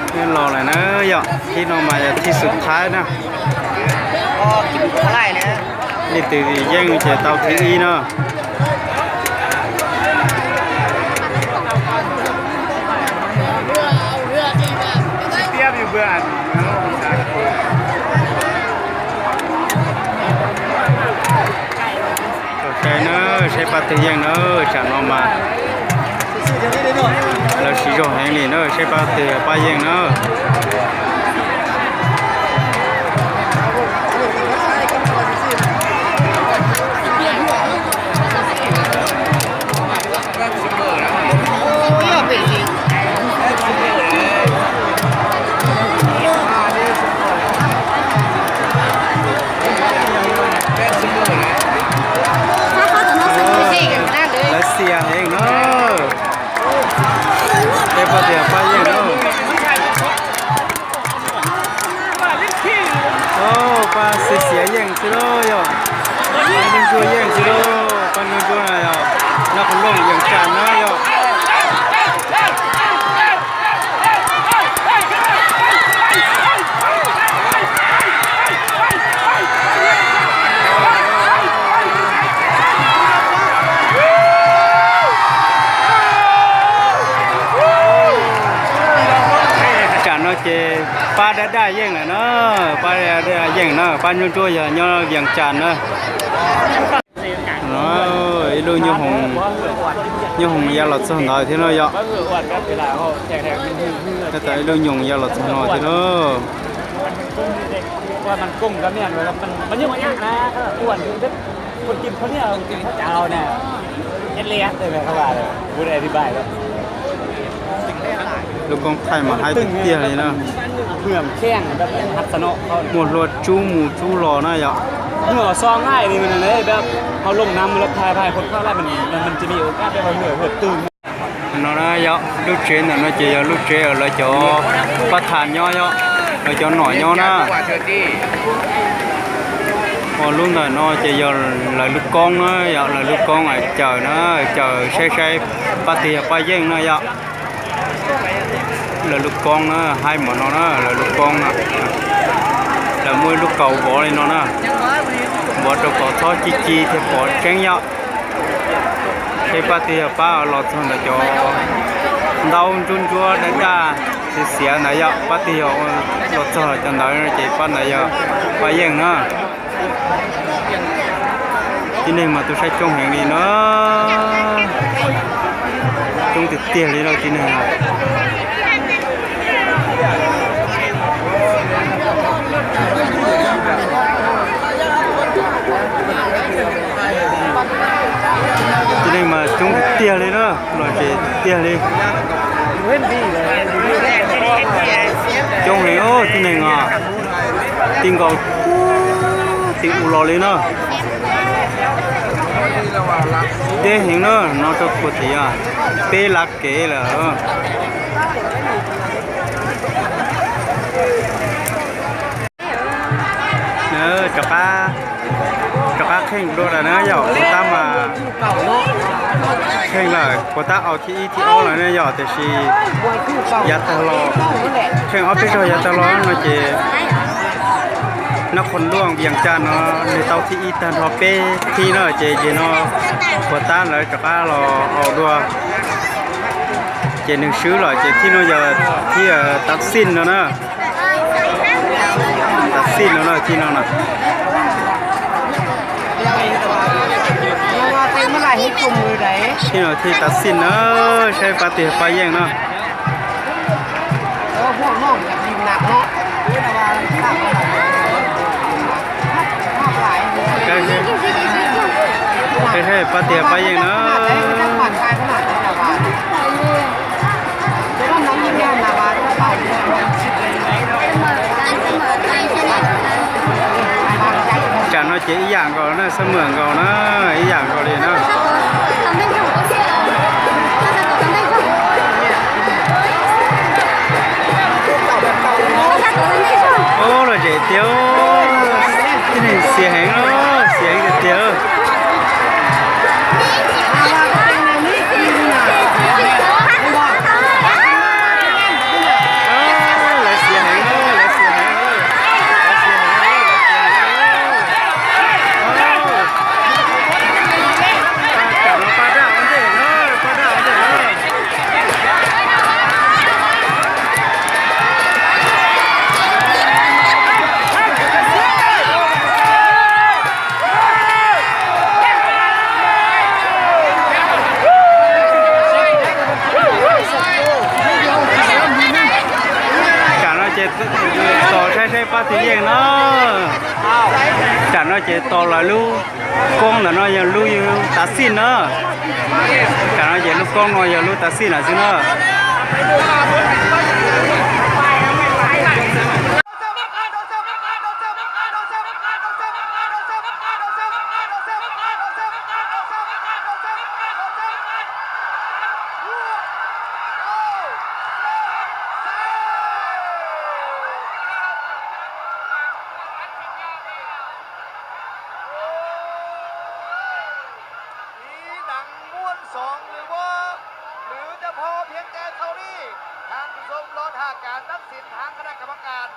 Twb los lawm na yom, thib no mas yog thib xub thawj na. Leej twg yeej ces tau thib ib na. Ua ke na, saib pab twg yeej na, tsam no mas lawv siv zog heev li na, saib pab twg pab yeej na. Lawv xiam heev na. Saib pab twg pab yeej na. Pab xiav xiav yeej xwb lauj yom. Pab ntsuab ntsuab yeej xwb lauj. Pab ntsuab ntsuab na yom. Noj qhov looj yeej tsam na yom. Tsam no ces pab dab daj yeej lawm na, pab dab daj yeej na, pab ntsuab ntsuab yog nyob Vias Cas na. Ib lub nyuj hoos ya los txog ntawd thiab no yom. Tab tom ib lub nyoos ya los txog no thiab na. Lub koob thaij mas haib tiag tiag li na. Muaj hlua tsub mus tsub los na yom. No na yog lub tsev ntawm no ces yog lub tsev uas lawv cov pab thas nyob yom, lawv cov nom nyob na. Ua lub ntawm no ces yog lawv lub koob na yom, lawv lub koob caws na, caws saib saib pab twg yog pab yeej na yom. Lawv lub koob na, haib npaum no na, lawv lub koob na. Lawv muaj ib lub kaus vov li no na, vov rau kom txhob ci ci thiaj pom tseeb yom. Saib pab twg yog pab los txog ntawm cov ntaub ntsuab ntsuab dab daj xiav xiav ntawd yom, pab twg yog los txog cov ntawd ces pab ntawd yog pab yeej na. Tib neeg mas tu saib coob heev li na. Coob tiag tiag li lauj tib neeg. Tib neeg mas coob tiag tiag li na, lom zem tiag tiag li. Coob heev tib neeg os. Ti nkaus ti u los li na. Deb heev na, no rau puag tim peb lab kev lawm. Rov qab, rov qab kheej dua lawm na yom, puas tab mas kheej lawm, puas tab au thib ib thib ob lawm na yom, tiam sis yav tag los, kheej ob peb zaug yav tag los no ces nab qhoos luaj Vias Cas no nws tau thib ib tag nrho peb thib na, ces ces no puas tab lawv rov qab los au dua, ces nws swb lawm ces thib no yog thib tav xij no na. Tav xij no na, thib no na. Thib no thib tav xij na, saib pab twg pab yeej na. Saib pab twg pab yeej na. Tsam no ces ib yam nkaus na, xab mwam nkaus na, ib yam nkaus li na. Ub, lom zem tiag, tib neeg xiav heev, xiav heev tiag tiag. Tos saib saib pab txiv yeej na. Tam no ces tos lawv lub koob ntawm no yog lub tav xij na. Tam no ces lub koob no yog lub tav xij na xwb na. Tiv nees muaj xoov lwm vab, lwm ca pho phiv ca tau li. Than pum zoo los tham kaam tab xiv thav ka na ka ma kaam,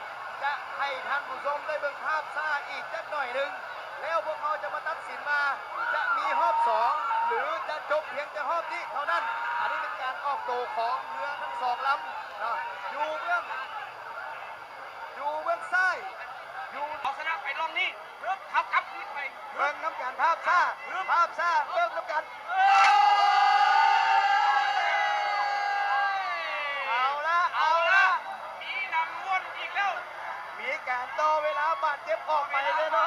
ca hais than pum zoo dej npes haab xaj ib ca nais nws, lawm pum hau ca ma tab xiv mas ca miv hov xoov lwm ca cob phiv ca hov tiv thau naj. Aniv pes kaam ob tug qhov hwv thav xoov lam, yug ub, yug ub xaj, yug ub xaj na pais loo ni. Peb nab kas haab xaj, haab xaj peb nab kas. Au la, au la, miv kas tau ua la baj ceb qoj pais le no.